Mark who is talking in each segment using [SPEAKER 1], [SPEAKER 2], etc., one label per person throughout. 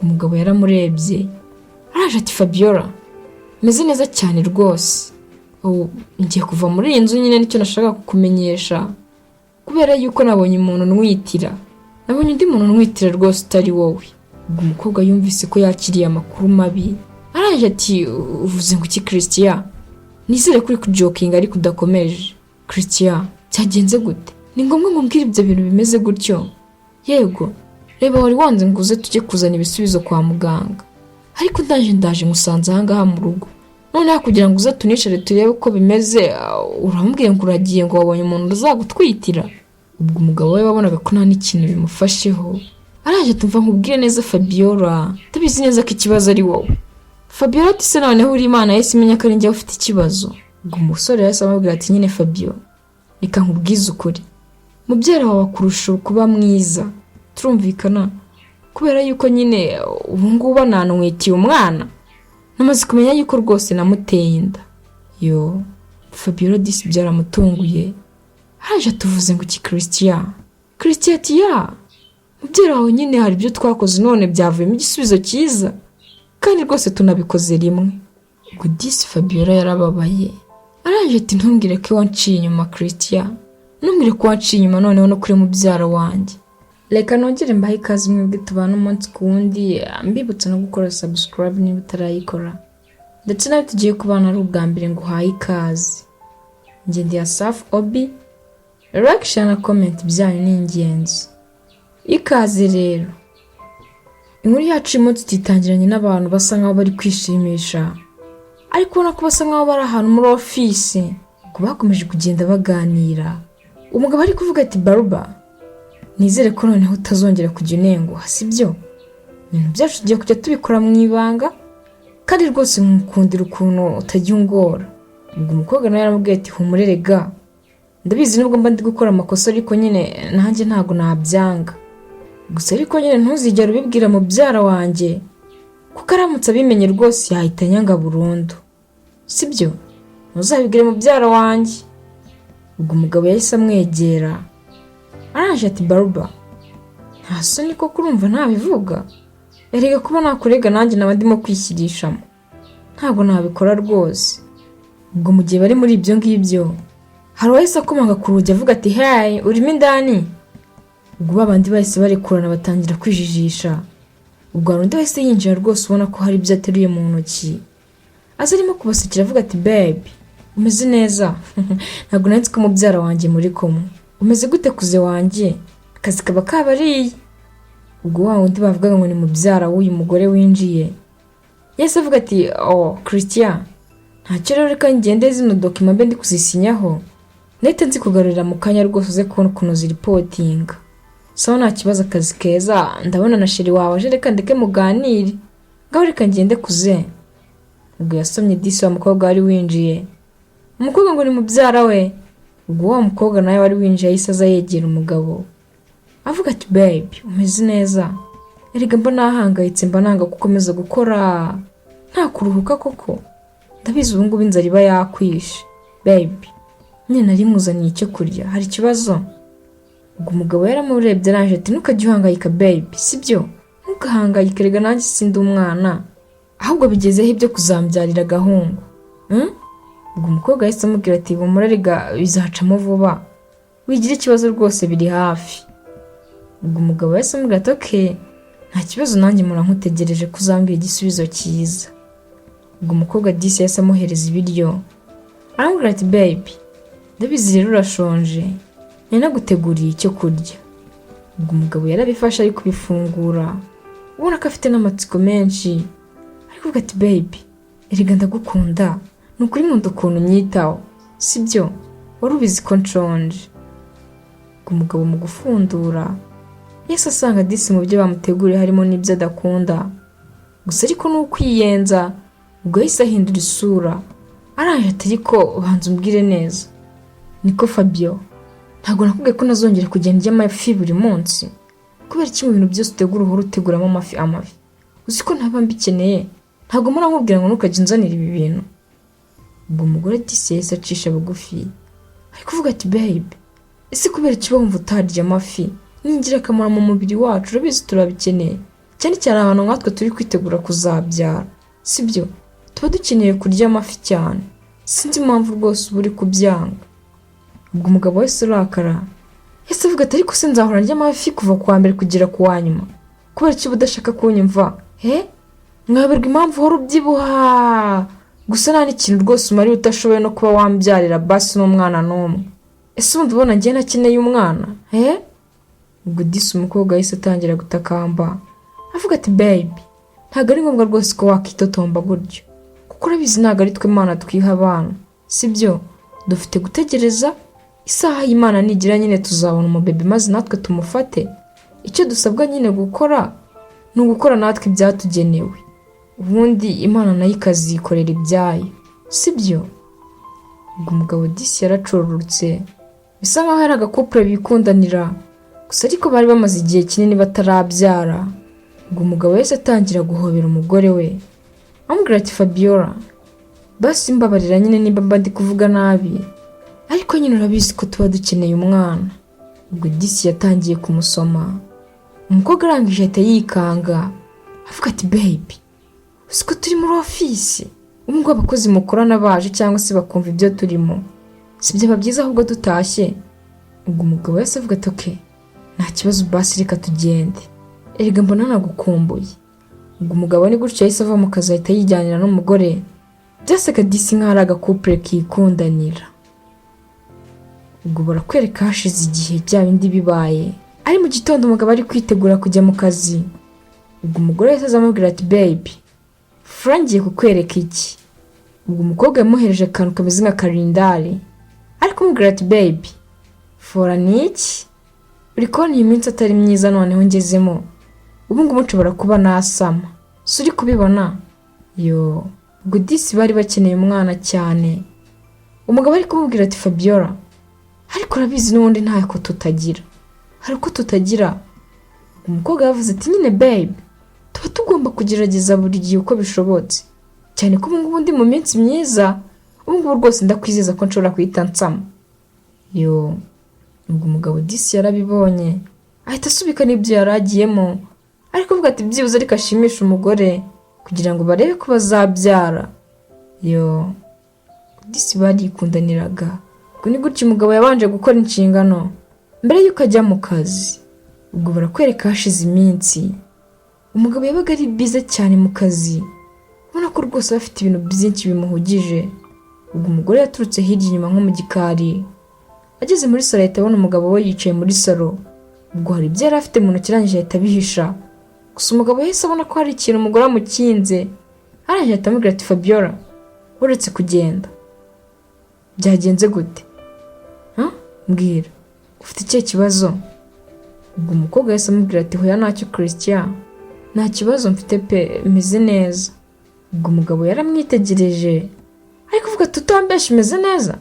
[SPEAKER 1] Ubwo umugabo yaramurebye, araje ati: "Fabiola, meze neza cyane rwose. Ubu ngiye kuva muri iyi nzu nyine, nicyo nashaka kukumenyesha, kubera yuko nabonye umuntu ntwitira, nabonye undi muntu ntwitira rwose utari wowe." Ubwo umukobwa yumvise ko yakiriye amakuru mabi, araje ati: "Uvuze ngo iki, Christian? Nizere ko uri kujokinga ariko udakomeje. Christian, byagenze gute? Ni ngombwa ngo umbwire ibyo bintu bimeze gutyo?" "Yego, reba, wari wanze ngo uze tujye kuzana ibisubizo kwa muganga, ariko ndaje ngusanze ahangaha mu rugo. Noneho kugira ngo uze tunicare turebe uko bimeze, urambwiye ngo uragiye, ngo wabonye umuntu uzagutwitira." Ubwo umugabo we wabonaga ko nta n'ikintu bimufasheho, araje: "Tumva nkubwire neza, Fabiola, ndabizi neza ko ikibazo ari wowe." Fabiola ati: "Se noneho uri Imana yahise imenya ko ari njyewe ufite ikibazo?" Ubwo umusore yahise amubwira ati: "Nyine Fabio, reka nkubwize ukuri, mubyara wawe akurusha kuba mwiza, turumvikana? Kubera yuko nyine ubu ngubu anantwitiye umwana, namaze kumenya yuko rwose namuteye inda." Yo, Fabiola disi byaramutunguye, haje tuvuze ngo iki, Christian? Christian ati: "Yeah, mubyara wawe nyine hari ibyo twakoze none byavuyemo igisubizo cyiza, kandi rwose tunabikoze rimwe." Ubwo disi Fabiola yarababaye, araje ati: "Ntumbwire ko wanciye inyuma, Christian, ntumbwire ko wanciye inyuma noneho no kuri mubyara wanjye." Reka nongere mbahe ikaze mwebwe tubana umunsi ku wundi, mbibutsa no gukora subscribe niba utarayikora, ndetse nawe tugiye kubana ari ubwa mbere ngo uhaye ikaze. Njye ndi Asafu Obi. Like, share na comment byanyu ni ingenzi. Ikaze rero. Inkuru yacu uyu munsi tutitangiranye n'abantu basa nkaho bari kwishimisha, ariko ubona ko basa nkaho bari ahantu muri ofisi. Ubwo bakomeje kugenda baganira, umugabo ari kuvuga ati: "Baruba, nizere ko noneho utazongera kujya unenguha, sibyo? Ibintu byacu tugiye kujya tubikora mu ibanga, kandi rwose nkukundira ukuntu utajya ungora." Ubwo umukobwa nawe yaramubwiye ati: "Humurere ga, ndabizi nubwo mba ndi gukora amakosa, ariko nyine nanjye ntabwo nabyanga. Gusa ariko nyine ntuzigere ubibwira mubyara wanjye, kuko aramutse abimenye rwose yahita anyanga burundu, sibyo? Ntuzabibwire mubyara wanjye." Ubwo umugabo yahise amwegera, araje ati: "Baruba, nta soni koko urumva ntabivuga? Erega kuba nakurega nanjye naba ndimo kwishyirishamo, ntabwo nabikora rwose." Ubwo mu gihe bari muri ibyo ngibyo, hari uwahise akomanga ku rugi avuga ati: "Hey, urimo indani?" Ubwo babandi bahise barekurana, batangira kwijijisha. Ubwo hari undi wahise yinjira rwose, ubona ko hari ibyo ateruye mu ntoki, aza arimo kubasekera avuga ati: "Babe, umeze neza? Ntabwo nari nzi ko mubyara wanjye muri kumwe. Umeze gute, cousin wanjye? Akazi kaba kabariye." Ubwo wa wundi bavugaga ngo ni mubyara w'uyu mugore winjiye yahise avuga ati: "Oh, Christian, ntacyo rero, reka ngende zino document mbe ndi kuzisinyaho, ndahita nzikugarurira mu kanya rwose, uze kubona ukuntu ziripotinga." "Sawa, nta kibazo, akazi keza. Ndabona na chéri wawe aje, reka ndeke muganire. Ngaho reka ngende, cousin." Ubwo yasomye disi wa mukobwa wari winjiye, umukobwa ngo ni mubyara we. Ubwo wa mukobwa nawe wari winjiye yahise aza yegera umugabo avuga ati: "Babe, umeze neza? Erega mba nahangayitse, mba nanga gukomeza gukora nta kuruhuka koko. Ndabizi ubu ngubu inzara iba yakwishe. Babe, nyine nari nkuzaniye icyo kurya, hari ikibazo?" Ubwo umugabo yaramurebye, araje ati: "Ntukajye uhangayika, babe, sibyo? Ntukahangayike, rega nanjye sindi umwana. Ahubwo bigezeho ibyo kuzambyarira agahungu, Ubwo umukobwa yahise amubwira ati: "Humura rega, bizacamo vuba, wigira ikibazo rwose, biri hafi." Ubwo umugabo yahise amubwira ati: "Okay, nta kibazo, nanjye murankutegereje ko uzambwira igisubizo cyiza." Ubwo umukobwa disi yahise amuhereza ibiryo, aramubwira ati: "Baby, ndabizi rero urashonje, nari naguteguriye icyo kurya." Ubwo umugabo yarabifashe ari kubifungura, ubona ko afite n'amatsiko menshi, ari kuvuga ati: "Baby, erega ndagukunda, ni ukuri nkunda ukuntu unyitaho, sibyo? Wari ubizi ko nshonje." Ubwo umugabo mu gufundura yahise asanga disi mu byo bamuteguriye harimo n'ibyo adakunda, gusa ariko ni ukwiyenza. Ubwo yahise ahindura isura, araje ati: "Ariko banza umbwire neza, niko Fabio, ntabwo nakubwiye ko nazongera kugenda ndya amafi buri munsi? Kubera iki mu bintu byose utegura uhora uteguramo amafi? Amafi uzi ko ntaba mbikeneye? Ntabwo mpora nkubwira ngo ntukajye unzanira ibi bintu?" Ubwo umugore disi yahise acisha bugufi, ari kuvuga ati: "Babe, ese kubera iki wumva utarya amafi? Ni ingirakamaro mu mubiri wacu, urabizi turabikeneye. Cyane cyane abantu nkatwe turi kwitegura kuzabyara, sibyo? Tuba dukeneye kurya amafi cyane. Sinzi impamvu rwose uba uri kubyanga." Ubwo umugabo wese urakara, yahise avuga ati: "Ariko se nzahora ndya amafi kuva ku wa mbere kugera ku wa nyuma? Kubera iki uba udashaka kunyumva? He mwaberwa impamvu uhora ubyibuha gusa, nta n'ikintu rwose umariye, udashoboye no kuba wambyarira basi n'umwana n'umwe. Ese ubundi ubona njye ntakeneye umwana, he?" Ubwo disi umukobwa yahise atangira gutakamba, avuga ati: "Baby, ntabwo ari ngombwa rwose ko wakitotomba gutyo, kuko urabizi ntabwo ari twe Imana twiha abana, sibyo? Dufite gutegereza isaha y'Imana nigira nyine tuzabona umubebe maze natwe tumufate. Icyo dusabwa nyine gukora ni ugukora natwe ibyatugenewe, ubundi Imana nayo ikazikorera ibyayo, sibyo?" Ubwo umugabo disi yaracururutse, bisa nkaho ari agakupure bikundanira gusa, ariko bari bamaze igihe kinini batarabyara. Ubwo umugabo yahise atangira guhobera umugore we, amubwira ati: "Fabiola, basi mbabarira nyine nimba mba ndi kuvuga nabi, ariko nyine urabizi ko tuba dukeneye umwana." Ubwo disi yatangiye kumusoma, umukobwa arangije ahita yikanga, avuga ati: "Baby, uzi ko turi muri ofisi? Ubu ngubu abakozi mukorana baje cyangwa se bakumva ibyo turimo, si byaba byiza ahubwo dutashye?" Ubwo umugabo yahise avuga ati: "Okay, nta kibazo, basi reka tugende, erega mbona nagukumbuye." Ubwo umugabo ni gutyo yahise ava mu kazi, ahita yijyanira n'umugore. Byasaga disi nk'aho ari agakupure kikundanira. Ubwo barakwereka hashize igihe, bya bindi bibaye ari mu gitondo, umugabo ari kwitegura kujya mu kazi. Ubwo umugore yahise aza amubwira ati: "Baby, fura, ngiye kukwereka iki." Ubwo umukobwa yamuhereje akantu kameze nka karindari, ari kumubwira ati: "Baby, fora ni iki? Uri kubona iyi minsi atari myiza noneho ngezemo, ubu ngubu nshobora kuba nasama, si uri kubibona?" Yo, ubwo disi bari bakeneye umwana cyane. Umugabo ari kumubwira ati: "Fabiola, ariko urabizi n'ubundi ntako tutagira, hari uko tutagira." Umukobwa yavuze ati: "Nyine babe, tuba tugomba kugerageza buri gihe uko bishobotse, cyane ko ubu ngubu ndi mu minsi myiza. Ubu ngubu rwose ndakwizeza ko nshobora guhita nsama." Yo, ubwo umugabo disi yarabibonye, ahita asubika n'ibyo yari agiyemo, ariko avuga ati byibuze ariko ashimishe umugore kugira ngo barebe ko bazabyara. Yo, disi barikundaniraga. Ubwo ni gutyo umugabo yabanje gukora inshingano mbere y'uko ajya mu kazi. Ubwo barakwereka hashize iminsi, umugabo yabaga ari bize cyane mu kazi, ubona ko rwose aba afite ibintu byinshi bimuhugije. Ubwo umugore yaturutse hirya inyuma nko mu gikari, ageze muri salo ahita abona umugabo we yicaye muri salo. Ubwo hari ibyo yari afite mu ntoki, arangije ahita abihisha. Gusa umugabo yahise abona ko hari ikintu umugore amukinze, arangije ahita amubwira ati: "Fabiola, uretse kugenda, byagenze gute? Mbwira, ufite ikihe kibazo?" Ubwo umukobwa yahise amubwira ati: "Hoya, ntacyo Christian, nta kibazo mfite pe, meze neza." Ubwo umugabo yaramwitegereje, ariko uvuga ati: "Utambesha, umeze neza?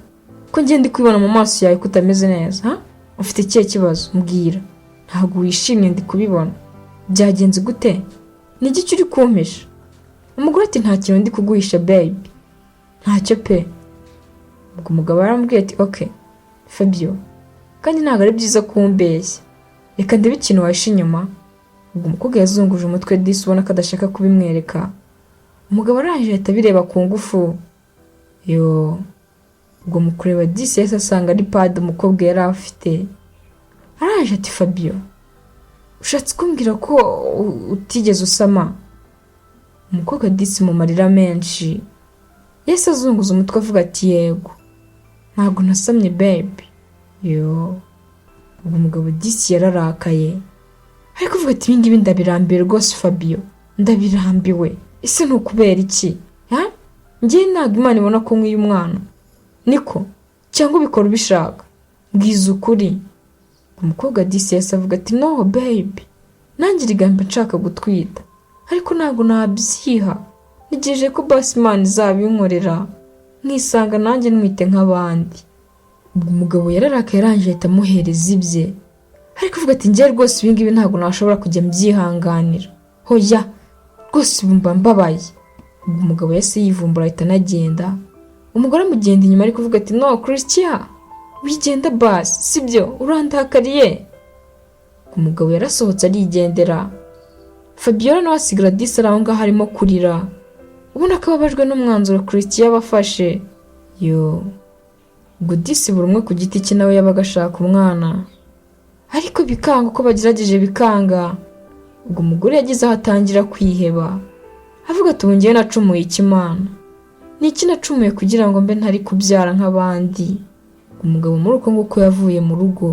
[SPEAKER 1] Ko ngenda kubibona mu maso yawe ko utameze neza, ha? Ufite ikihe kibazo? Mbwira, ntabwo wishimye, ndi kubibona. Byagenze gute? Ni igiki uri kumpisha?" Umugore ati: "Nta kintu ndi kuguhisha baby, ntacyo pe." Ubwo umugabo yaramubwiye ati: "Okay Fabio, kandi ntabwo ari byiza kumbeshya, reka ndebe ikintu wahishe inyuma." Ubwo umukobwa yazunguje umutwe disi, ubona ko adashaka kubimwereka. Umugabo arangije ahita abireba ku ngufu. Yo, ubwo mu kureba disi yahise asanga ari pad umukobwa yari afite. Arangije ati: "Fabio, ushatse kumbwira ko utigeze usama?" Umukobwa disi mu marira menshi yahise azunguza umutwe, avuga ati: "Yego, ntabwo nasamye baby." Yo, ubwo umugabo disi yararakaye, ariko avuga ati: "Ibingibi ndabirambiwe rwose Fabio, ndabirambiwe. Ese ni ukubera iki, ha? Njye ntabwo Imana ibona ko nkwiye umwana niko, cyangwa ubikora ubishaka? Mbwiza ukuri." Umukobwa disi yahise avuga ati: "No baby, nanjye rigamba nshaka gutwita, ariko ntabwo nabyiha. Ntegereje ko basi Imana izabinkorera nkisanga nanjye ntwite nk'abandi." Ubwo umugabo yararakaye, arangije ahita amuhereza ibye, ariko avuga ati: "Njye rwose ibingibi ntabwo nashobora kujya mbyihanganira, hoya rwose, ubu mba mbabaye." Ubwo umugabo yahise yivumbura, ahita anagenda. Umugore amugenda inyuma, ari kuvuga ati: "No Christian, wigenda basi, sibyo? Urandakariye." Umugabo yarasohotse arigendera. Fabiola nawe asigara disi ari aho ngaho arimo kurira, ubona ko ababajwe n'umwanzuro Christian yabafashe. Yo, ubwo disi buri umwe ku giti cye nawe yabaga ashaka umwana, ariko bikanga. Uko bagerageje bikanga. Ubwo umugore yagize aho atangira kwiheba, avuga ati: "Ubu ngewe nacumuye iki, Imana? Ni iki nacumuye kugira ngo mbe ntari kubyara nk'abandi?" Umugabo muri uko nguko yavuye mu rugo,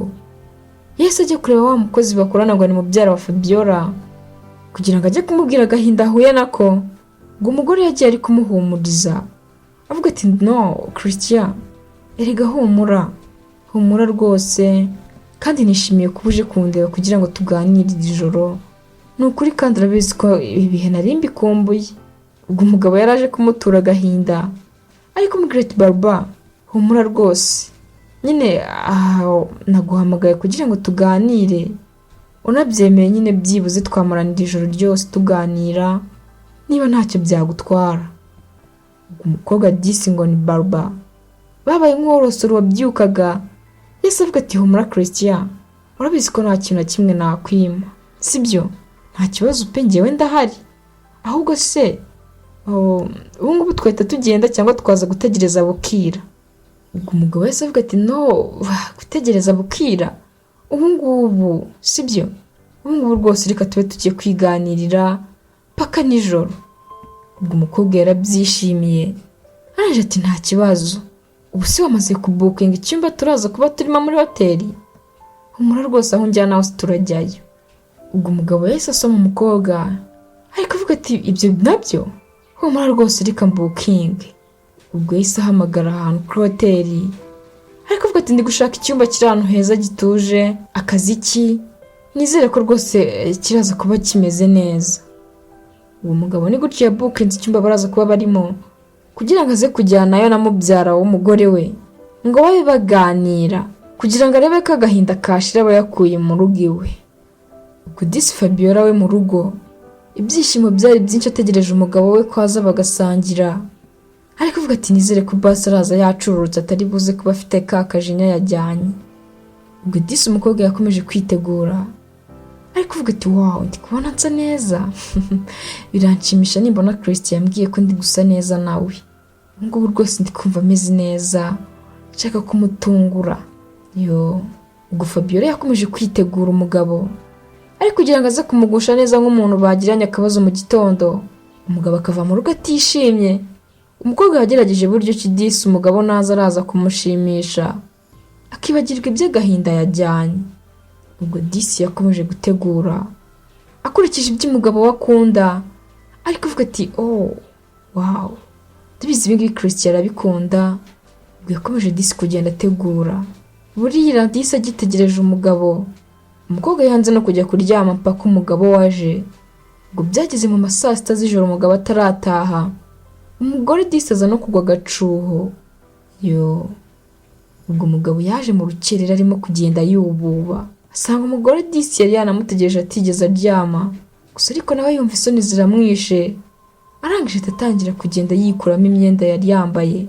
[SPEAKER 1] yahise ajya kureba wa mukozi bakorana ngo ni mubyara wa Fabiola, kugira ngo ajye kumubwira agahinda ahuye nako. Ngo umugore yagiye ari kumuhumuriza, avuga ati: "No Christian, erega humura, humura rwose, kandi nishimiye kuba uje kundeba kugira ngo tuganire iri joro, ni ukuri, kandi urabizi ko ibi bihe nari mbikumbuye." Ubwo umugabo yari aje kumutura agahinda, ariko kumubwira ati: "Barba, humura rwose, nyine aha naguhamagaye kugira ngo tuganire, unabyemeye nyine byibuze twamaranira ijoro ryose tuganira, niba ntacyo byagutwara." Ubwo umukobwa disi ngo ni Barba babaye nk'uworosora wabyukaga, yahise avuga ati: "Humura Christian, urabizi ko nta kintu na kimwe nakwima, sibyo? Nta kibazo pe, ngewe ndahari. Ahubwo se ubu ngubu twahita tugenda cyangwa twaza gutegereza bukira?" Ubwo umugabo wese avuga ati: "No, gutegereza bukira, ubu ngubu sibyo, ubu ngubu rwose reka tube tugiye kwiganirira paka nijoro." Ubwo umukobwa yarabyishimiye, araje ati: "Nta kibazo. Ubu se wamaze kubukinga icyumba turaza kuba turimo muri hoteli? Humura rwose, aho unjyana hose turajyayo." Ubwo umugabo yahise asoma umukobwa, ariko avuga ati: "Ibyo nabyo, humura rwose, reka mbukinge." Ubwo yahise ahamagara ahantu kuri hoteli, ariko avuga ati: "Ndi gushaka icyumba kiri ahantu heza gituje, akaziki, nizere ko rwose kiraza kuba kimeze neza." Uwo mugabo ni gutyo yabukinze icyumba baraza kuba barimo, kugira ngo aze kujyanayo na mubyara w'umugore we, ngo babe baganira, kugira ngo arebe ko agahinda kashira aba yakuye mu rugo iwe. Ubwo disi Fabiola we mu rugo ibyishimo byari byinshi, ategereje umugabo we ko aza bagasangira, ariko avuga ati: "Nizere ko basi araza yacururutse, atari buze kuba afite ka kajinya yajyanye." Ubwo disi umukobwa yakomeje kwitegura, ariko uvuga ati: "Wow, ndi kubona nsa neza, biranshimisha nimbona Christian yambwiye ko ndi gusa neza nawe. Ubu ngubu rwose ndi kumva ameze neza, nshaka kumutungura." Yo, ubwo Fabiola yakomeje kwitegura umugabo, ariko kugira ngo aze kumugusha neza nk'umuntu bagiranye akabazo mu gitondo, umugabo akava mu rugo atishimye. Umukobwa yagerageje buryo ki disi umugabo naza araza kumushimisha, akibagirwa iby'agahinda yajyanye. Ubwo disi yakomeje gutegura akurikije ibyo umugabo we akunda, ariko avuga ati: "Oh wow, ndabizi ibi ngibi Christian arabikunda." Ubwo yakomeje disi kugenda ategura. Burira disi agitegereje umugabo, umukobwa yanze no kujya kuryama mpaka umugabo waje. Ubwo byageze mu ma saa 6 z'ijoro umugabo atarataha, umugore disi aza no kugwa agacuho. Yo, ubwo umugabo yaje mu rukerera arimo kugenda yububa, asanga umugore disi yari yanamutegereje atigeze aryama gusa, ariko nawe yumva isoni ziramwishe, arangije ahita atangira kugenda yikuramo imyenda yari yambaye.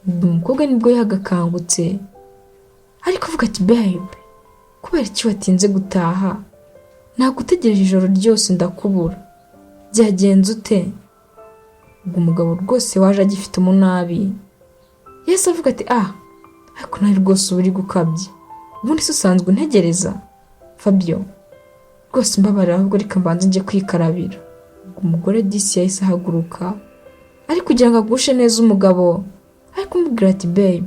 [SPEAKER 1] Ubwo umukobwa nibwo yagakangutse, ariko avuga ati: "Babe, kubera iki watinze gutaha? Nagutegereje ijoro ryose ndakubura, byagenze ute?" Ubwo umugabo rwose waje agifite umunabi, yahise avuga ati: "Ah, ariko nawe rwose uba uri gukabya, ubundi se usanzwe untegereza? Fabio, rwose mbabarira, ahubwo reka mbanze njye kwikarabira." Ubwo umugore disi yahise ahaguruka, ari kugira ngo agushe neza umugabo, ari kumubwira ati: "Babe,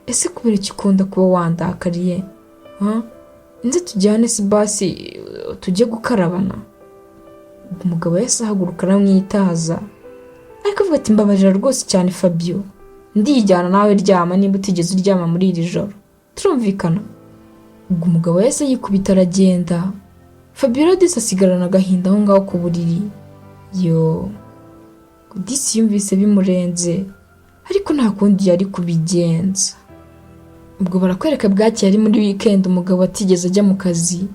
[SPEAKER 1] ese kubera iki ukunda kuba wandakariye? Ha, nze tujyane si basi tujye gukarabana." Ubwo umugabo yahise ahaguruka aramwitaza, ariko avuga ati: "Mbabarira rwose cyane Fabio, ndijyana, nawe ryama nimba utigeze uryama muri iri joro, turumvikana." Ubwo umugabo yahise yikubita aragenda. Fabiola disi asigarana agahinda aho ngaho ku buriri. Yo, disi yumvise bimurenze, ariko nta kundi yari kubigenza. Ubwo barakwereka bwakeye ari muri weekend, umugabo atigeze ajya mu kazi.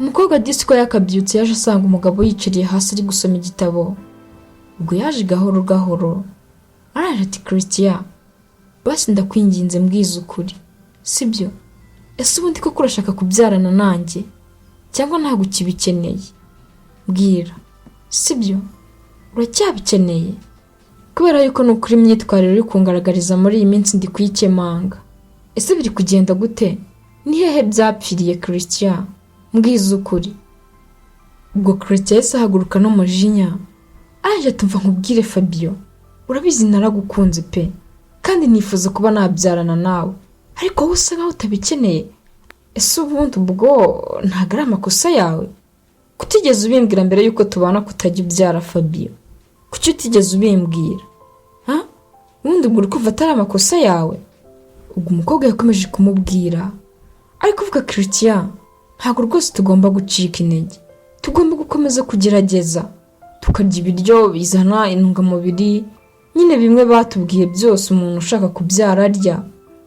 [SPEAKER 1] Umukobwa disi ko yakabyutse, yaje asanga umugabo yicariye hasi ari gusoma igitabo. Ubwo yaje gahoro gahoro, araje ati: "Christian, basi ndakwinginze mbwiza ukuri, sibyo? Ese ubundi koko urashaka kubyarana nanjye cyangwa ntabwo ukibikeneye?" Mbwira, sibyo? Uracyabikeneye? Kubera yuko ni ukuri imyitwarire uri kungaragariza muri iyi minsi ndi kuyikemanga. Ese biri kugenda gute? Ni hehe byapfiriye, Christian? Mbwiza ukuri." Ubwo Christian yahise ahaguruka n'umujinya, arangije tumva: "Nkubwire Fabio, urabizi naragukunze pe, kandi nifuza kuba nabyarana nawe, ariko wowe usa nkaho utabikeneye. Ese ubundi ubwo ntabwo ari amakosa yawe kutigeze ubimbwira mbere y'uko tubana kutajya ubyara? Fabio, kuki utigeze ubimbwira, ha? Ubundi ubwo uri kumva atari amakosa yawe?" Ubwo umukobwa yakomeje kumubwira, ariko uvuga: "Christian, ntabwo rwose tugomba gucika intege, tugomba gukomeza kugerageza, tukarya ibiryo bizana intungamubiri nyine, bimwe batubwiye byose umuntu ushaka kubyara arya.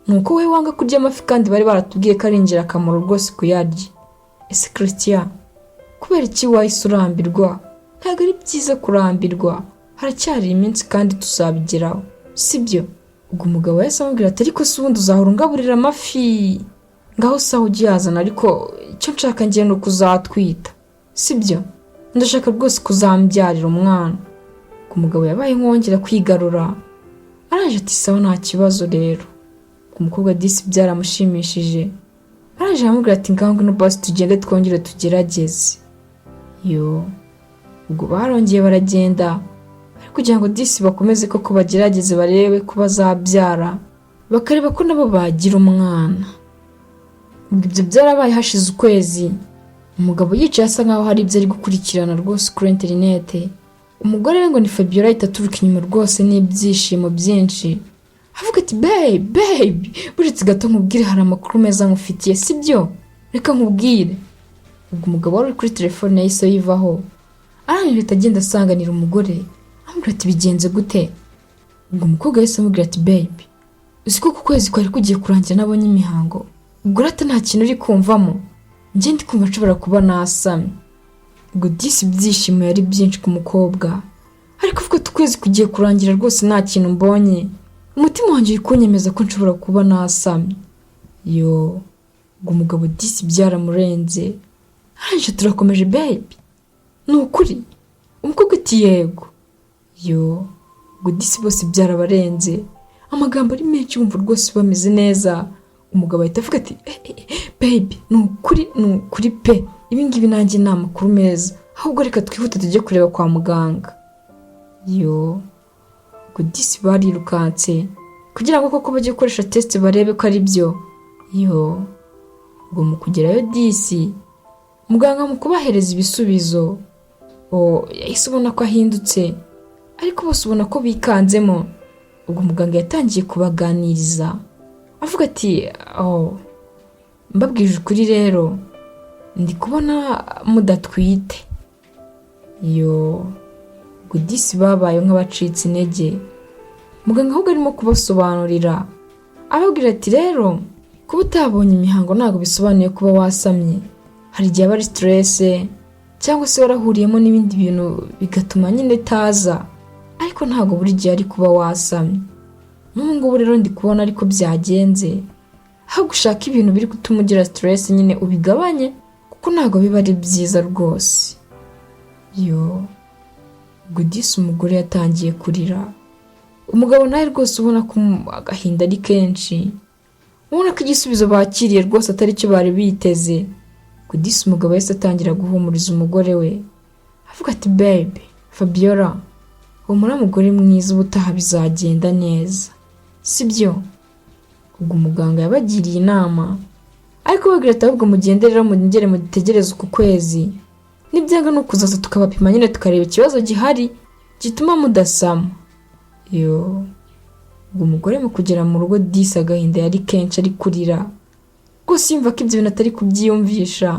[SPEAKER 1] Ni uko wowe wanga kurya amafi, kandi bari baratubwiye ko ari ingirakamaro rwose kuyarya. Ese Christian, kubera iki wahise urambirwa? Ntabwo ari byiza kurambirwa, haracyari iminsi kandi tuzabigeraho, sibyo?" Ubwo umugabo yahise amubwira ati: "Ariko se ubundi uzahora ungaburira amafi? Ngaho sawa, ujye uyazana, ariko icyo nshaka ngiye ni uko uzatwita, sibyo? Ndashaka rwose kuzambyarira umwana." Ubwo umugabo yabaye nk'uwongera kwigarura, arangije ati: "Sawa, nta kibazo rero." Ubwo umukobwa disi byaramushimishije, arangije aramubwira ati: "Ngaho ngwino basi tugende twongere tugerageze." Yo, ubwo barongeye baragenda, ariko kugira ngo disi bakomeze koko bagerageze barebe ko bazabyara, bakareba ko nabo bagira umwana. Ubwo ibyo byarabaye, hashize ukwezi, umugabo yicaye asa nkaho hari ibyo ari gukurikirana rwose kuri interinete, umugore we ngo ni Fabiola ahita aturuka inyuma rwose n'ibyishimo byinshi, avuga ati: "Babe, babe, buretse gato nkubwire, hari amakuru meza nkufitiye, sibyo? Reka nkubwire." Ubwo umugabo wari uri kuri telefone yahise ayivaho, arangije ahita agenda asanganira umugore, amubwira ati: "Bigenze gute?" Ubwo umukobwa yahise amubwira ati: "Babe, uzi ko ku kwezi kwari kugiye kurangira nabonye imihango? Ubwo rata nta kintu uri kumvamo? Njye ndi kumva nshobora kuba nasamye." Ubwo disi ibyishimo yari byinshi ku mukobwa, ariko uvuga ati: "Ukwezi kugiye kurangira rwose nta kintu mbonye, umutima wanjye uri kunyemeza ko nshobora kuba nasamye." Yo, ubwo umugabo disi byaramurenze, arangije: "Turakomeje babe, ni ukuri?" Umukobwa ati: "Yego." Yo, ubwo disi bose byarabarenze, amagambo ari menshi, wumva rwose bameze neza. Umugabo ahita avuga ati: "Eh, eh, babe, ni ukuri, ni ukuri pe, ibi ngibi nanjye ni amakuru meza, ahubwo reka twihute tujye kureba kwa muganga." Yo, ubwo disi barirukanse kugira ngo koko bajye gukoresha test barebe ko ari byo. Yo, ubwo mu kugerayo disi, muganga mu kubahereza ibisubizo, o yahise ubona ko ahindutse, ariko bose ubona ko bikanzemo. Ubwo muganga yatangiye kubaganiriza, avuga ati: "Oh, mbabwije ukuri rero, ndi kubona mudatwite." Yo, ubwo disi babaye nk'abacitse intege. Muganga ahubwo arimo kubasobanurira, ababwira ati: "Rero kuba utabonye imihango ntabwo bisobanuye kuba wasamye. Hari igihe aba ari stress, cyangwa se warahuriyemo n'ibindi bintu bigatuma nyine itaza, ariko ntabwo buri gihe ari kuba wasamye. N'ubu ngubu rero ndi kubona ariko byagenze. Aho gushaka ibintu biri gutuma ugira stress nyine ubigabanye, kuko ntabwo biba ari byiza rwose." Yo, ubwo disi umugore yatangiye kurira, umugabo nawe rwose ubona ko agahinda ari kenshi, ubona ko igisubizo bakiriye rwose atari cyo bari biteze. Ubwo disi umugabo yahise atangira guhumuriza umugore we, avuga ati: "Babe Fabiola, humura mugore mwiza, ubutaha bizagenda neza, sibyo?" Ubwo umuganga yabagiriye inama, ariko babwira ati: "Ahubwo mugende rero mugere mutegereze uku kwezi, nibyanga ni ukuzaza tukabapima nyine, tukareba ikibazo gihari gituma mudasama." Yo, ubwo umugore mu kugera mu rugo disi agahinda yari kenshi, ari kurira rwose, yumva ko ibyo bintu atari kubyiyumvisha.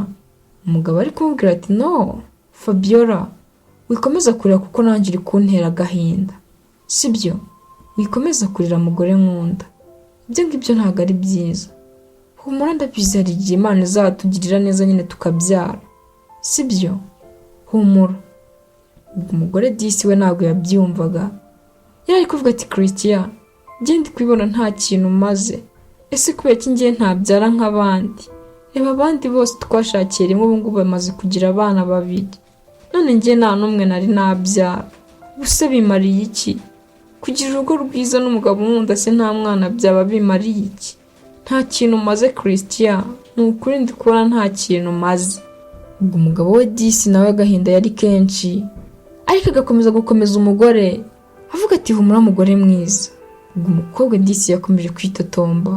[SPEAKER 1] Umugabo ari kumubwira ati: "No Fabiola, wikomeza kurira kuko nanjye uri kuntera agahinda, sibyo? Wikomeza kurira mugore nkunda, ibyo ngibyo ntabwo ari byiza. Humura, ndabizi hari igihe Imana izatugirira neza nyine tukabyara, sibyo? Humura." Ubwo umugore disi we ntabwo yabyumvaga, yari ari kuvuga ati: "Christian, njye ndi kubibona nta kintu maze. Ese kubera ko njye ntabyara nk'abandi? Reba abandi bose twashakiye rimwe, ubu ngubu bamaze kugira abana babiri." None njye nta n'umwe nari nabyara. Ubuse bimariye iki kugira urugo rwiza n'umugabo unkunda se nta mwana? Byaba bimariye iki? Nta kintu umaze, Christian, ni ukuri ndi kubona nta kintu umaze." Ubwo umugabo we disi nawe agahinda yari kenshi, ariko agakomeza gukomeza umugore avuga ati: "Humura, mugore mwiza." Ubwo umukobwa disi yakomeje kwitotomba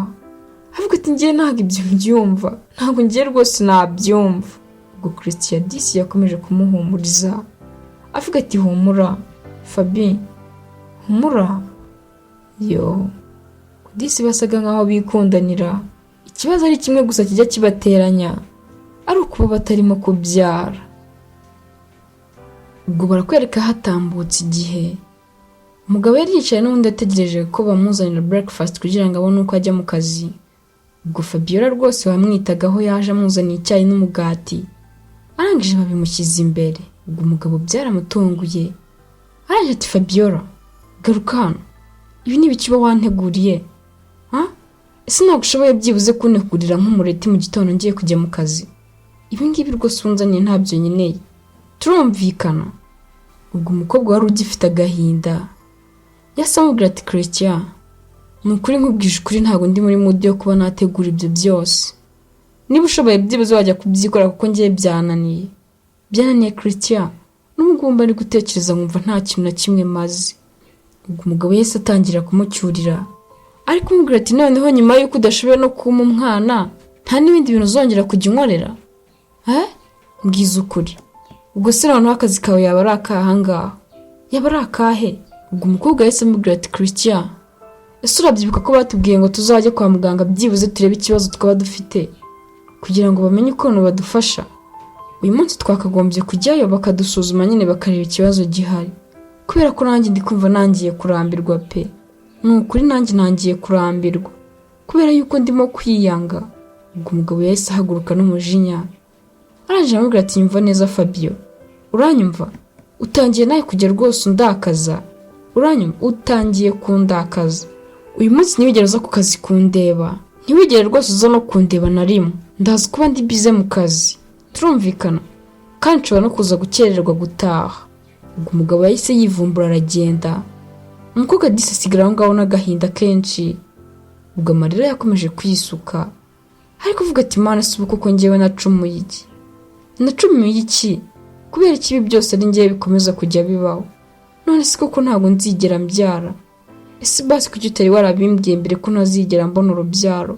[SPEAKER 1] avuga ati: "Ngiye ntabwo ibyo mbyumva, ntabwo ngiye rwose nabyumva." Ubwo Christian disi yakomeje kumuhumuriza avuga ati: "Humura Fabi, humura." Yo disi basaga nkaho bikundanira, ikibazo ari kimwe gusa kijya kibateranya, ari ukuba batarimo kubyara. Ubwo barakwereka hatambutse igihe, umugabo yari yicaye n'ubundi ategereje ko bamuzanira breakfast kugira ngo abone uko ajya mu kazi. Ubwo Fabiola rwose wamwitagaho yaje amuzaniye icyayi n'umugati, arangije babimushyize imbere. Ubwo umugabo byaramutunguye, arangije ati: "Fabiola, garuka hano, ibi ni ibiki uba wanteguriye? Ha, ese ntabwo ushoboye byibuze kuntegurira nk'umureti mu gitondo ngiye kujya mu kazi? Ibi ngibi rwose unzaniye ntabyo nkeneye, turumvikana?" Ubwo umukobwa wari ugifite agahinda yahise amubwira ati: "Christian, ni ukuri nkubwije ukuri, ntabwo ndi muri mood yo kuba nategura ibyo byose. Niba ushoboye byibuze wajya kubyikora, kuko ngiye byananiye, byananiye Christian. N'ubu ngubu mba ndi gutekereza nkumva nta kintu na kimwe maze." Ubwo umugabo yahise atangira kumucyurira, ari kumubwira ati: "Noneho nyuma y'uko udashoboye no kumpa umwana, nta n'ibindi bintu uzongera kujya unkorera? Eh, mbwiza ukuri, ubwo se noneho akazi kawe yaba ari akahe ngaho, yaba ari akahe?" Ubwo umukobwa yahise amubwira ati: "Christian, ese urabyibuka ko batubwiye ngo tuzajye kwa muganga byibuze turebe ikibazo twaba dufite kugira ngo bamenye ukuntu badufasha? Uyu munsi twakagombye kujyayo bakadusuzuma nyine, bakareba ikibazo gihari, kubera ko nanjye ndi kumva nangiye kurambirwa pe. Ni ukuri nanjye ntangiye kurambirwa kubera yuko ndimo kwiyanga." Ubwo umugabo yahise ahaguruka n'umujinya, arangije aramubwira ati: "Nyumva neza Fabio, uranyumva? Utangiye nawe kujya rwose undakaza, uranyumva? Utangiye kundakaza. Uyu munsi ntiwigere uza ku kazi kundeba, ntiwigere rwose uza no kundeba na rimwe. Ndazi kuba ndi busy mu kazi, turumvikana? Kandi nshobora no kuza gukererwa gutaha." Ubwo umugabo yahise yivumbura aragenda. Umukobwa disi asigara aho ngaho n'agahinda kenshi. Ubwo amarira yakomeje kwisuka, ariko uvuga ati: "Imana, si ubu koko ngewe nacumuye iki? Nacumuye iki? Kubera ikibi byose ari ngewe bikomeza kujya bibaho? None se koko ntabwo nzigera mbyara? Ese basi kuki utari warabimbwiye mbere ko ntazigera mbona urubyaro?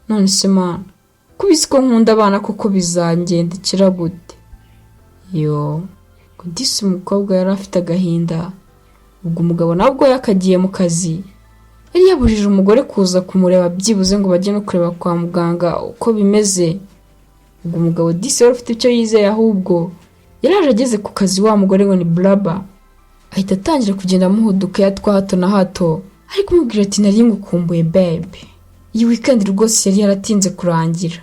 [SPEAKER 1] None se Mana, ko ubizi ko nkunda abana, koko bizangendekera gute?" Yo ngo disi umukobwa yari afite agahinda. Ubwo umugabo nabwo yakagiye mu kazi, yari yabujije umugore kuza kumureba byibuze ngo bajye no kureba kwa muganga uko bimeze. Ubwo umugabo disi wari ufite icyo yizeye, ahubwo yaraje ageze ku kazi, wa mugore ngo ni Buraba ahita atangira kugenda amuhuduka ya twa hato na hato, ari kumubwira ati: "Nari ngukumbuye babe, iyi weekend rwose yari yaratinze kurangira."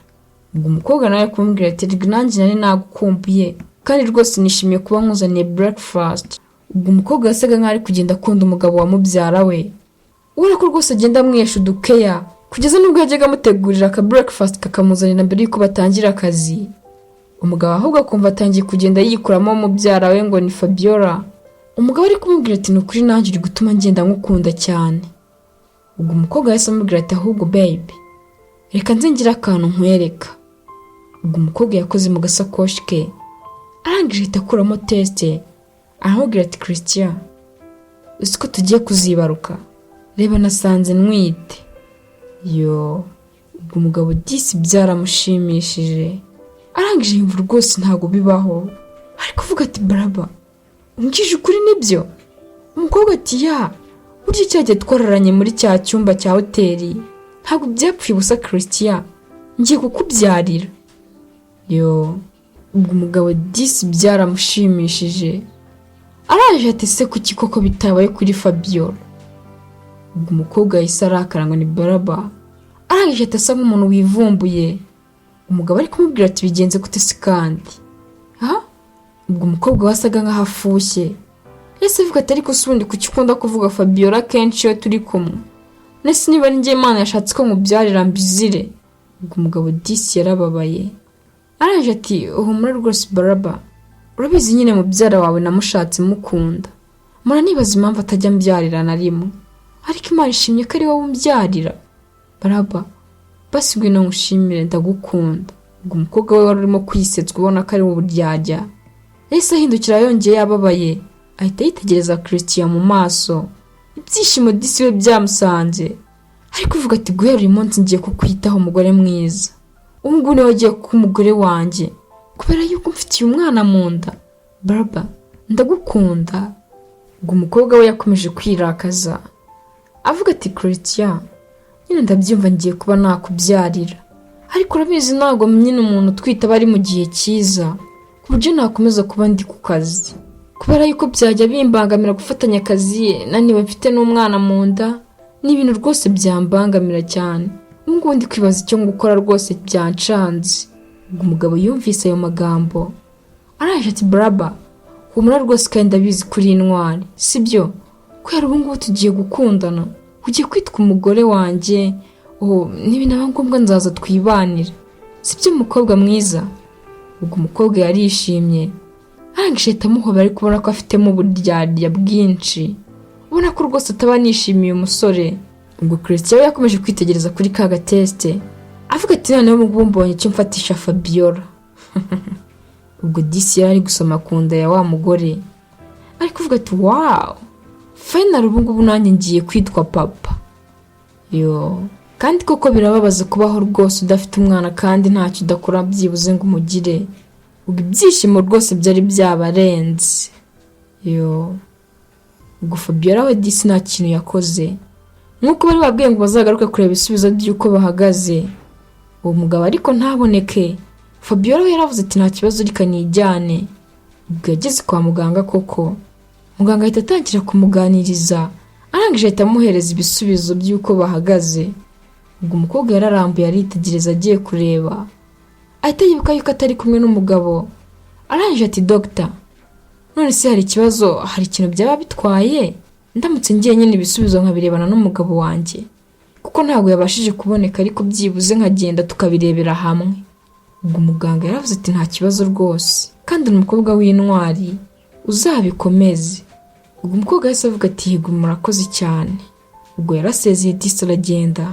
[SPEAKER 1] Ubwo umukobwa nawe kumubwira ati: "Erega nanjye nari nagukumbuye, kandi rwose nishimiye kuba nkuzaniye breakfast." Ubwo umukobwa yasaga nkaho ari kugenda akunda umugabo wa mubyara we, ubona ko rwose agenda amwesha udukeya, kugeza n'ubwo yajyaga amutegurira aka breakfast kakamuzanira mbere y'uko batangira akazi. Umugabo ahubwo akumva atangiye kugenda yikuramo mubyara we ngo ni Fabiola. Umugabo ari kumubwira ati: "Ni ukuri nanjye uri gutuma ngenda nkukunda cyane." Ubwo umukobwa yahise amubwira ati: "Ahubwo babe, reka nze ngire akantu nkwereka." Ubwo umukobwa yakoze mu gasakoshi ke, arangije ahita akuramo test, aramubwira ati: "Christian, uzi ko tugiye kuzibaruka? Reba, nasanze ntwite." Yo ubwo umugabo disi byaramushimishije, arangije yumva rwose ntabwo bibaho, ari kuvuga ati: "Baraba, umbwije ukuri, nibyo?" Umukobwa ati: "Yeah, burya cya gihe twararanye muri cya cyumba cya hoteli ntabwo byapfuye ubusa. Christian, ngiye kukubyarira." Yo ubwo umugabo disi byaramushimishije, araje ati: "Se kuki koko bitabaye kuri Fabiola?" Ubwo umukobwa yahise arakara ngo ni Baraba, arangije ahita asa nk'umuntu wivumbuye. Umugabo ari kumubwira ati: "Bigenze gute se kandi?" Ha, ubwo umukobwa wasaga nkaho afushye yahise avuga ati: "Ariko se ubundi kuki ukunda kuvuga Fabiola kenshi iyo turi kumwe? Nese niba ari njye Imana yashatse ko nkubyarira, mbizire?" Ubwo umugabo disi yarababaye, arangije ati: "Uhumura rwose Baraba." Urabizi nyine mubyara wawe namushatse mukunda, muranibaza impamvu atajya ambyarira na rimwe, ariko Imana ishimye ko ari wowe umbyarira. Baraba, basi ngwino nkushimire, ndagukunda." Ubwo umukobwa we wari urimo kwisetswa, ubona ko ari uburyarya, yahise ahindukira yongeye yababaye, ahita yitegereza Christian mu maso. Ibyishimo disi we byamusanze, ari kuvuga ati: "Guhera uyu munsi ngiye kukwitaho, umugore mwiza. Ubu ngubu niwe wagiye kuba umugore wanjye kubera yuko mfitiye umwana mu nda. Baraba, ndagukunda." Ubwo umukobwa we yakomeje kwirakaza avuga ati: "Christian, nyine ndabyumva, ngiye kuba nakubyarira, ariko urabizi ntabwo nyine umuntu utwite aba ari mu gihe cyiza ku buryo nakomeza kuba ndi ku kazi, kubera yuko byajya bimbangamira gufatanya akazi naniwe mfite n'umwana mu nda. Ni ibintu rwose byambangamira cyane. Ubu ngubu ndi kwibaza icyo gukora, rwose byancanze." Ubwo umugabo yumvise ayo magambo, araje ati: "Baraba, humura rwose, kandi ndabizi kuri intwari, sibyo? Kubera ubu ngubu tugiye gukundana, ugiye kwitwa umugore wanjye. Nibinaba ngombwa nzaza twibanire, sibyo mukobwa mwiza?" Ubwo umukobwa yarishimye, arangije ahita amuhobera, ariko ubona ko afitemo uburyarya bwinshi, ubona ko rwose ataba anishimiye umusore. Ubwo Christian we yakomeje kwitegereza kuri ka gatest, avuga ati: "Noneho ubu ngubu mbonye icyo mfatisha Fabiola." Ubwo disi yari ari gusoma ku nda ya wa mugore, ari kuvuga ati: "Wow, finally, ubu ngubu nanjye ngiye kwitwa papa." Yo, kandi koko birababaza kubaho rwose udafite umwana kandi ntacyo udakora byibuze ngo umugire. Ubwo ibyishimo rwose byari byabarenze. Yo, ubwo Fabiola we disi nta kintu yakoze, nk'uko bari babwiye ngo bazagaruke kureba ibisubizo by'uko bahagaze, uwo mugabo ariko ntaboneke. Fabiola we yaravuze ati: "Nta kibazo, reka nijyane." Ubwo yageze kwa muganga koko, muganga ahita atangira kumuganiriza, arangije ahita amuhereza ibisubizo by'uko bahagaze. Ubwo umukobwa yararambuye aritegereza, agiye kureba ahita yibuka yuko atari kumwe n'umugabo. Arangije ati: "Dogita, none se hari ikibazo, hari ikintu byaba bitwaye ndamutse ngiye nyine ibisubizo nkabirebana n'umugabo wanjye, kuko ntabwo yabashije kuboneka, ariko byibuze nkagenda tukabirebera hamwe?" Ubwo umuganga yaravuze ati: "Nta kibazo rwose, kandi ni umukobwa w'intwari, uzabikomeze." Ubwo umukobwa yahise avuga ati: "Yego, murakoze cyane." Ubwo yarasezeye disi aragenda,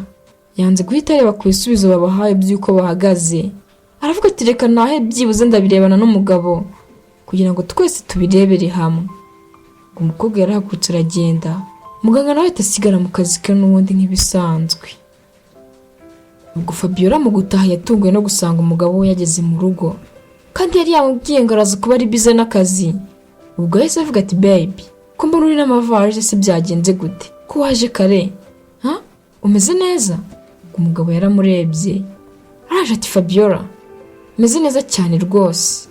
[SPEAKER 1] yanze guhita areba ku bisubizo babahaye by'uko bahagaze. Aravuga ati: "Reka ntahe, byibuze ndabirebana n'umugabo kugira ngo twese tubirebere hamwe." Ubwo umukobwa yarahagurutse aragenda, muganga nawe ahita asigara mu kazi ke n'ubundi nk'ibisanzwe. Ubwo Fabiola mu gutaha yatunguwe no gusanga umugabo we yageze mu rugo, kandi yari yamubwiye ngo araza kuba ari busy n'akazi. Ubwo yahise avuga ati: "Baby, ko mbona uri n'amavarisi se, byagenze gute ko waje kare? Ha, umeze neza?" Ubwo umugabo yaramurebye, araje ati: "Fabiola, meze neza cyane rwose.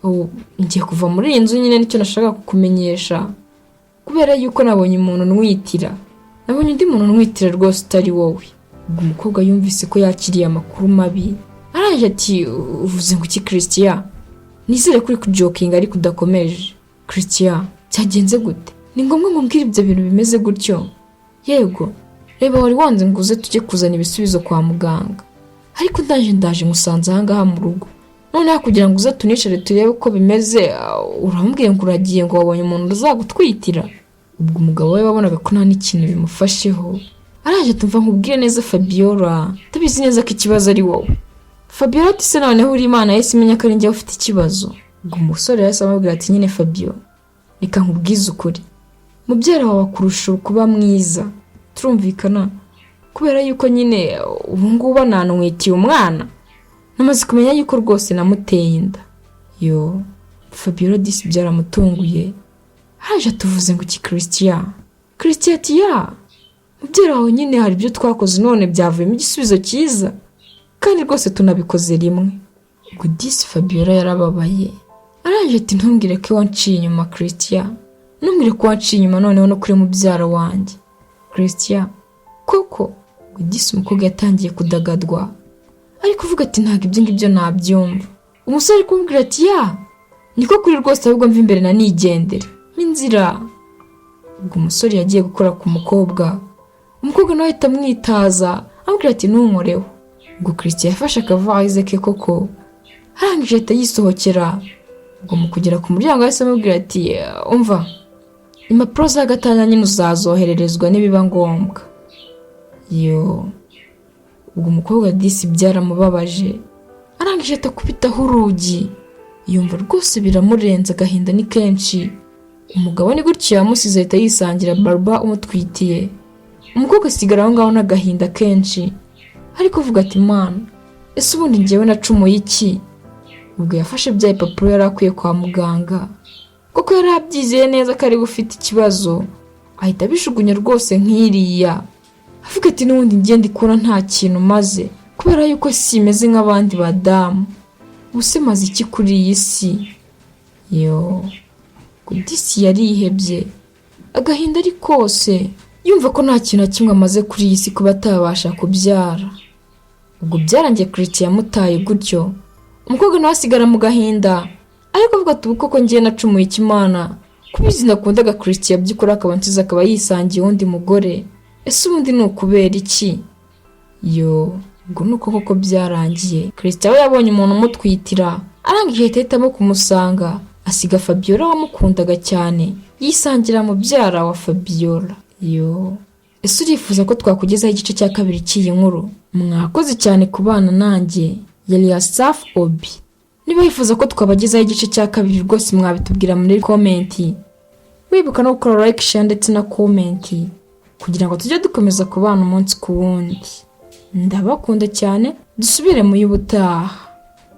[SPEAKER 1] Ubu ngiye kuva muri iyi nzu nyine, nicyo nashaka kukumenyesha, kubera yuko nabonye umuntu ntwitira, nabonye undi muntu ntwitira rwose utari wowe." Ubwo umukobwa yumvise ko yakiriye amakuru mabi, araje ati: "Uvuze ngo iki, Christian? Nizere ko uri kujokinga ariko udakomeje. Christian, byagenze gute? Ni ngombwa ngo umbwire ibyo bintu bimeze gutyo?" "Yego, reba, wari wanze ngo uze tujye kuzana ibisubizo kwa muganga, ariko ndaje ngusanze ahangaha mu rugo. Noneho kugira ngo uze tunicare turebe uko bimeze, urambwiye ngo uragiye, ngo wabonye umuntu uzagutwitira." Ubwo umugabo we wabonaga ko nta n'ikintu bimufasheho, araje: "Tumva nkubwire neza Fabiola, ndabizi neza ko ikibazo ari wowe." Fabiola ati: "Se noneho uri Imana yahise imenya ko ari njyewe ufite ikibazo?" Ubwo umusore yahise amubwira ati: "Nyine Fabio, reka nkubwize ukuri, mubyara wawe akurusha kuba mwiza, turumvikana? Kubera yuko nyine ubu ngubu anantwitiye umwana, namaze kumenya yuko rwose namuteye inda." Yo, Fabiola disi byaramutunguye, haje tuvuze ngo iki, Christian? Christian ati: "Yeah, mubyara wawe nyine hari ibyo twakoze none byavuyemo igisubizo cyiza, kandi rwose tunabikoze rimwe." Ubwo disi Fabiola yarababaye, arangije ati: "Ntumbwire ko wanciye inyuma, Christian, ntumbwire ko wanciye inyuma noneho no kuri mubyara wanjye, Christian koko." Ubwo disi umukobwa yatangiye kudagadwa, ari kuvuga ati: "Ntabwo ibyo ngibyo nabyumva." Umusore ari kumubwira ati: "Yeah, niko kuri rwose, ahubwo mva imbere na nigendere inzira." Ubwo umusore yagiye gukora ku mukobwa, umukobwa nawe ahita amwitaza, amubwira ati: "Ntunkoreho." Ubwo Christian yafashe akavarisi ke koko, arangije ahita yisohokera. Ubwo mu kugera ku muryango yahise amubwira ati: "Umva, impapuro za gatanya nyine uzazohererezwa nibiba ngombwa." Yo, ubwo umukobwa disi byaramubabaje, arangije ahita akubitaho urugi, yumva rwose biramurenze, agahinda ni kenshi. Umugabo ni gutyo yamusize, ahita yisangira Barba umutwitiye. Umukobwa asigara aho ngaho n'agahinda kenshi, ariko avuga ati: "Mana, ese ubundi njyewe nacumuye iki?" Ubwo yafashe bya bipapuro yari akwiye kwa muganga, kuko yari abyizeye neza ko ari we ufite ikibazo, ahita abijugunya rwose nk'iriya, avuga ati: "N'ubundi ngenda ikura nta kintu maze, kubera yuko simeze nk'abandi badamu. Ubuse maze iki kuri iyi si?" Yo, disi yarihebye, agahinda ari kose, yumva ko nta kintu na kimwe amaze kuri iyi si kuba atabasha kubyara. Ubwo byarangiye Christian yamutaye gutyo, umukobwa nawe asigara mu gahinda, ariko avuga ati: "Ubu koko ngiye nacumuye ikimana kubizi nakundaga Christian by'ukuri, akaba nsize, akaba yisangiye uwundi mugore. Ese ubundi ni ukubera iki?" Yo, ubwo ni uko koko byarangiye. Christian we yabonye umuntu umutwitira, arangije ahita ahitamo kumusanga, asiga Fabiola wamukundaga cyane, yisangira mubyara wa Fabiola. Yo, ese urifuza ko twakugezaho igice cya kabiri cy'iyi nkuru? Mwakoze cyane kubana nanjye, yari Asafu Obi. Niba wifuza ko twabagezaho igice cya kabiri, rwose mwabitubwira muri comment, wibuka no gukora like, share ndetse na comment, kugira ngo tujye dukomeza kubana umunsi ku wundi. Ndabakunda cyane, dusubire mu y'ubutaha.